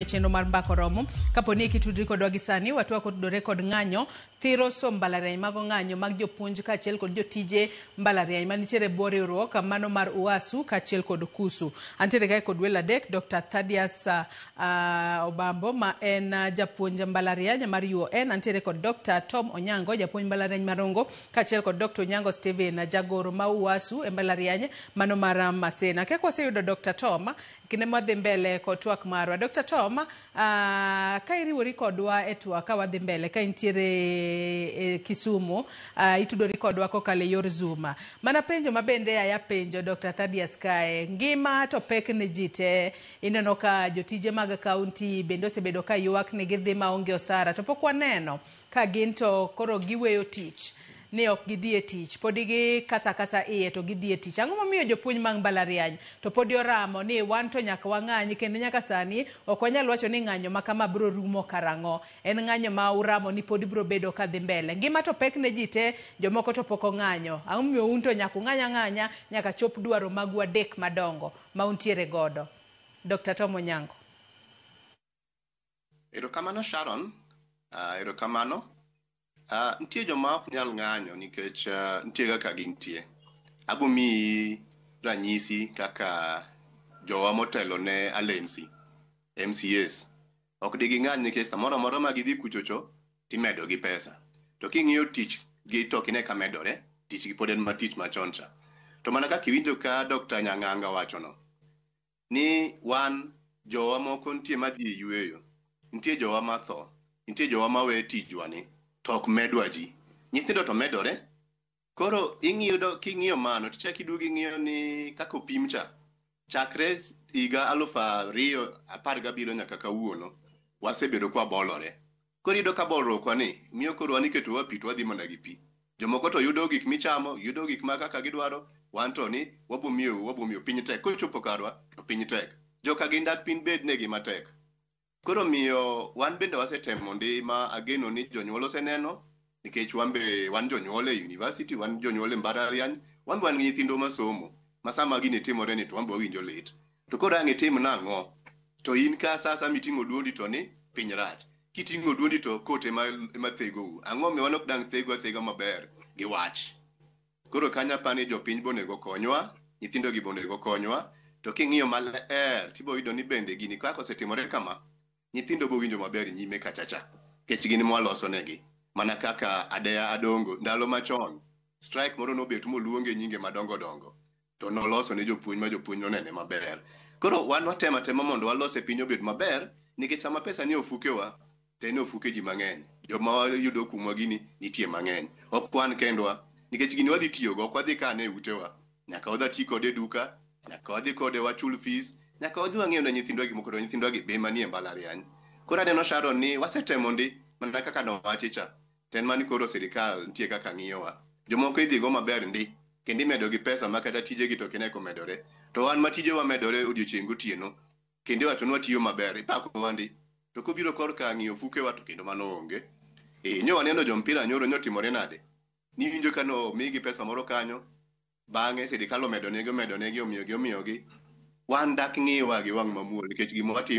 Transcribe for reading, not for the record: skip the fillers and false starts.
Chenro mar mbako romo kapo ni kitudri kodwa gi sani watwak otudore kod ng'anyo thiro so mbalariany mago ng'anyo mag jopuonj kaachiel kod jotije mbalariany manitiere e bwo riwruok mano mar UASU kaachiel kod KUSU. Antiere kae kod welo adek, Dr. Thaddeus Obambo ma en japuonj mbalariany mar UON, antiere kod Dr. Tom Onyango japuonj mbalariany mar Rongo kaachiel kod Dr. Onyango Stephen jagoro ma UASU e mbalariany mano mar Maseno. Akia kwaseyudo Dr. Tom kinde mwadhi mbele kod twak marwa. Dr. Tom, ka iriwori kodwa e twak ka wadhi mbele ka intiere e Kisumu, itudori kodwa kokalo e yor Zoom. Mana penjo ma bende aya penjo Dr. Thaddeus kae, ngima to pek ne ji te. Ineno ka jotije mag kaunti bende osebedo ka ywak ni gidhi maonge osara to pok waneno ka gin to koro giweyo tich ni ok gidhi e tich podi gikasa kasa iye to gidhi e tich. Ang'o momiyo jopuonj mag mbalariany to podi oramo ni wan to nyaka wang'any kendo nyaka sani ok wanyal wacho ni ng'anyo ma kama biro rumo karang'o. En ng'anyo ma uramo ni pod biro bedo ka dhi mbele. Ngima to pek ne ji te, jomoko to pok ong'anyo. Ang'o momiyo un to nyaka ung'any ang'anya nyaka chop dwaro magu adek madongo ma untiere godo. Dr. Tom Onyango. Erokamano Sharon, erokamano. Nitie joma ok nyal ng'anyo nikech nitie kaka gintie. Abo miyi ranyisi kaka jowa motelo ne Alensi, MCAs. Ok diging'any nikech samoro amora ma gidhi kuchocho timedo gi pesa. To king'iyo tich gi to ok ine ka medore, tich gi pod en ma tich machon cha. To mana kaka iwinjo ka Dr. Nyang'anga wachono, ni wan jowa moko nitie madhi e yueyo, nitie jowa matho, nitie jowa mawe tijwa ni, to ok medwa ji. Nyithindo to medore. Koro ing'iyo king'iyo mano tichako iduogo ing'iyo ni kaka opim cha. Chakre higa 2017 nyaka kawuono, wasebedo kwabolore. Koro iyudo ka bolruokwa ni miyo koro wan iketowa pi to wadhi mana gi pi. Jomoko to yudo gik michamo, yudo gik ma kaka gidwaro, wan to ni wabo miyo wabo miyo piny tek. Kochopo karwa to piny tek. Joka gin dak piny bed negi matek. Koro miyo wan bende wasetemo ndi ma ageno ni jonyuol oseneno nikech wan be wan jonyuol e university, wan jonyuol e mbalariany, wan be wan gi nyithindwa masomo ma sama gini timore ni to wan be wawinjo lit. To koro ang' itim nang'o? To in ka sa asaya miting'o duondi to ni piny rach. Kiting'o duondi to kot ema thegou. Ang'o momiyo wan ok dang' thegu athega maber gi wach? Koro kanyo apani jopiny be onego okonywa, nyithindo gi be onego okonywa. To king'iyo maler tibo yudo ni bende gini kaka osetimore kama, nyithindo bo winjo maber nyime kachacha. Nikech gin mwaloso negi. Mana kaka Adeya Adongo ndalo machon, strike moro nobet moluonge nyinge madongo dongo. To noloso ne jopuonj ma jopuonj nonene maber. Koro wan watemo atema mondo walose piny obed maber, nikech sama pesa nie ofukewa, to en e ofuke ji mang'eny. Joma yudo kumwa gini nitie mang'eny. Ok wan kendwa, nikech gini wadhi tiyogo, ok wadhi kane e utewa. Nyaka wadhi ti kode e duka, nyaka wadhi kode wachul fees, nyaka wadhi wang'iew ne nyithindwa gimoko to nyithindwa gi be manie mbalariany. Koro aneno Sharon ni wasetemo ndi, mana kaka nowachi cha. To en mani koro sirikal nitie kaka ng'iyowa. Jomoko idhi go maber ndi, kendo imedo gi pesa ma kata tijegi to ok ine komedore. To wan ma tijewa medore odiochieng' gotieno, kendo iwacho ni watiyo maber, ipakowa ndi. To kobiro korka ng'iyo ofukewa to kendo mano onge. Eh, nyo waneno jompira nyoro nyotimore nade? Niwinjo ka no omigi pesa moro kanyo, bang'e sirikal omedo negi, omedo negi, omiyogi, omiyogi. Wan dak ng'iwa gi wang' mamuol nikech gima watimo